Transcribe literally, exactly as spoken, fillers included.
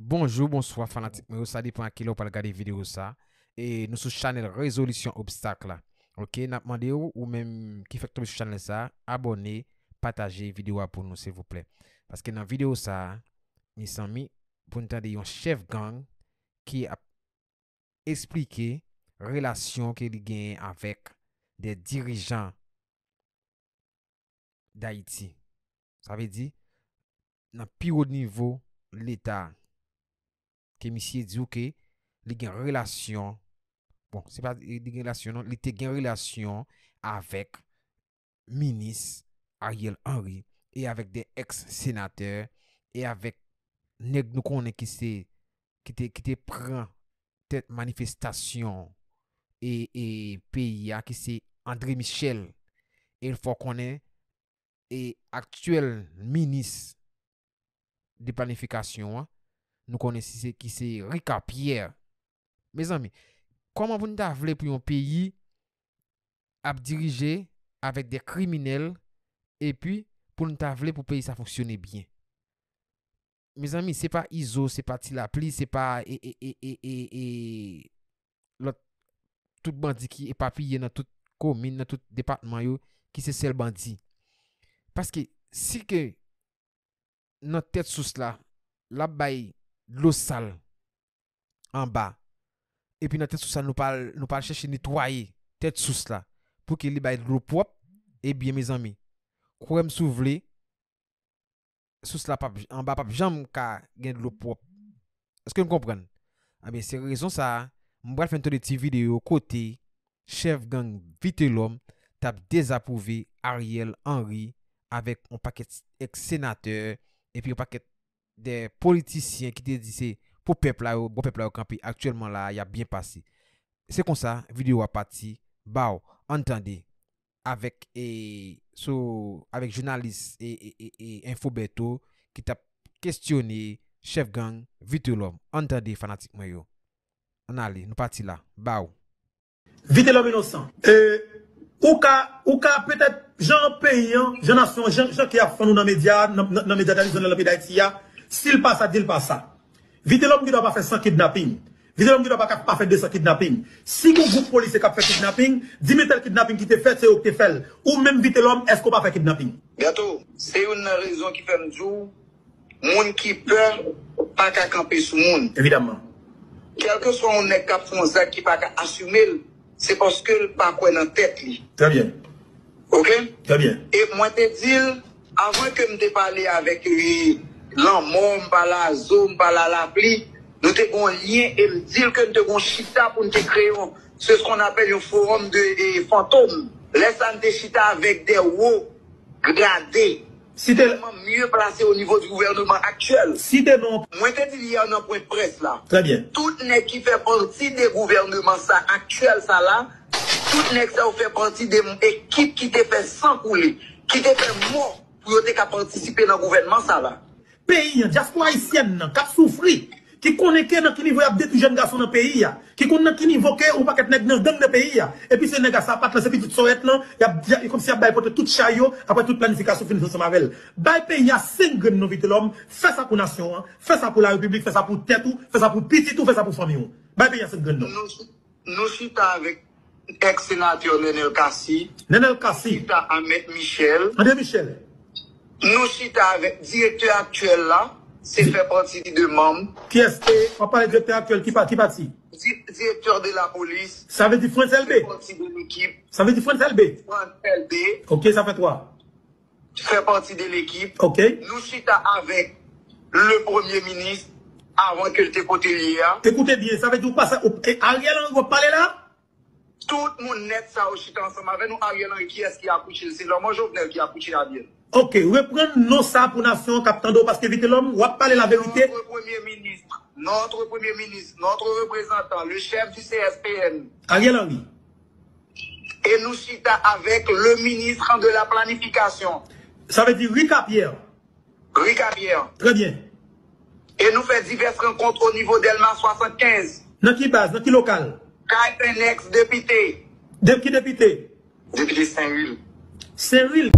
Bonjou, bonswa fanatik mwen yo, sa depann a kilè w pral gade videyo sa. E nou sou chanèl Rezolisyon Obstak la. Ok, n ap mande w, ou menm ki fèk tonbe sou chanèl sa, abòne, pataje videyo a pou nou silvouplè. Paske nan videyo sa, mezanmi, pou n tande yon chèf gang ki ap eksplike relasyon ke li genyen avèk de dirijan Dayiti. Sa vle di, nan pi wo nivo Leta, ke misye di w ke li gen relasyon, bon, se pa li gen relasyon non, li te gen relasyon avèk minis Ariel Henry e avèk de èks senatè e avèk nèg nou konnen ki se, ki te, ki te pran tèt manifestasyon e, e peyi a, ki se André Michel. E fò konnen, e aktyèl minis de planifikasyon an, nou konnen si se, ki se Ricard Pierre. Mezanmi, kòman pou n ta vle pou yon peyi ap dirije avèk de kriminèl epi pou n ta vle pou peyi sa fonksyone byen? Mezanmi, se pa Izo, se pa Ti Lapli, se pa e, e, e, e, e, e, lòt, tout bandi ki epapiye nan tout komin, nan tout depatman yo, ki se sèl bandi. Paske si ke nan tèt sous la, l ap bay dlo sal anba, epi nan tèt sous la, nou pa al, nou pa al chèche netwaye tèt sous la pou ke li bay dlo pwòp, ebyen, mezanmi, kwè m si w vle, sous la p ap, anba p ap janm ka gen dlo pwòp. Èske n konprann? Ebyen, se rezon sa a, m pral fè n tande ti videyo kote chèf gang Vitelòm t ap dezapwouve Ariel Henry avèk yon pakèt èks senatè epi yon pakèt de politisyen ki te di se pou pèp la yo, bò pèp la yo kanpe aktyèlman la a, y ap byen pase. Se konsa, videyo a pati, baw, ann tande avèk, e, sou, avèk jounalis, e, e, e, e, Info Bertho ki t ap kestyone chèf gang Vitelòm. Ann tande fanatik mwen yo. Ann ale, nou pati la. Baw. Vitelòm inosan. E, ou ka, ou ka petèt, jan peyi an, jan nasyon, jan, jan ke y ap fann ou nan medya, nan, nan, nan medya tradisyonèl nan peyi Dayiti a, si l pa sa, di l pa sa. Vitelòm gendwa pa fè san kidnaping. Vitelòm gendwa pa ka pa fè de san kidnaping. Si gon gwoup polisye k ap fè kidnaping, di men tèl kidnaping ki te fèt, se yo ki te fè l. Ou menm Vitelòm, èske w pa fè kidnaping? Gato, se youn nan rezon ki fè m di w, moun ki pè pa ka kanpe sou moun. Evidamman. Kèlkeswa yon nèg k ap fè yon zak ki pa ka asime l, se paske l pa kwè nan tèt li. Trè byen. Ok? Trè byen. E mwen te di l, avan ke m te pale avèk, e, Lanmò, m pale a Zo, m pale a Lapli, nou te gen yon lyen e m di l ke n te gen yon chita pou n te kreye yon, se ce qu'on appelle yon forum de, e, fantòm. Lè sa a, n te chita avèk de wo grade, tèlman mye plase o nivo di gouvèneman aktyèl. Site non. Mwen te di l yè nan pwen près la. Trè byen. Tout nèg ki fè pati de gouvèneman sa aktyèl sa la, tout nèg sa yo fè pati de ekip ki te fè san koule, ki te fè mò pou yo te ka patisipe nan gouvènman sa la. Peyi an, dyaspora ayisyèn nan, k ap soufri, ki konnen ke nan ki nivo y ap detwi jèn gason nan peyi a, ki konn nan ki nivo ke yon pakèt nèg nan gang nan peyi a, epi se nèg a sapat lan, se pitit sòrèt lan, y ap, y ap, kòmsi y ap bay pote tout chay yo, apre tout planifikasyon fini ansanm avè l. Bay peyi a senk grenn non Vitelòm, fè sa pou nasyon an, fè sa pou larepiblik, fè sa pou tèt ou, fè sa pou pitit ou, fè sa pou fanmi w. Bay peyi a senk grenn non. Nou, nou chita avèk èks senatè Nenel Cassy. Nenel Cassy. Chita a Mèt Michel. André Michel. Nou chita avèk direktè aktyèl la, se fè pati de manm. Kiyès? E, w ap pale direktè aktyèl, ki pa, ki pati? Di-, direktè de la polis. Sa vle di Frantz Elbé. Fè pati de lekip. Sa vle di Frantz Elbé. Frantz Elbé. Ok, sa fè twa. Fè pati de lekip. Ok. Nou chita avèk le premye minis avan ke l te kote l ye a. Ekoute byen, sa vle di ou pa sa, ou, e Ariel Henry w ap pale la? Tout moun nèt sa yo chita ansanm avè nou. Ariel Henry, kiyès ki akouche l? Se Lanmò Jovenel ki akouche Ariel. Ok, reprann non sa pou nasyon an k ap tande w, paske Vitelòm, w ap pale laverite. Notre premier ministre, notre premier ministre, notre représentant, le chef du C S P N. Ariel Henry. E nou chita avèk le ministre de la planification. Sa vle di Ricard Pierre. Ricard Pierre. Trè byen. E nou fè divès rankont o nivo Dèlma swasannkenz. Nan ki baz, nan ki lokal? Kay yon èks depite. De ki depite? Depite Senril. Senril.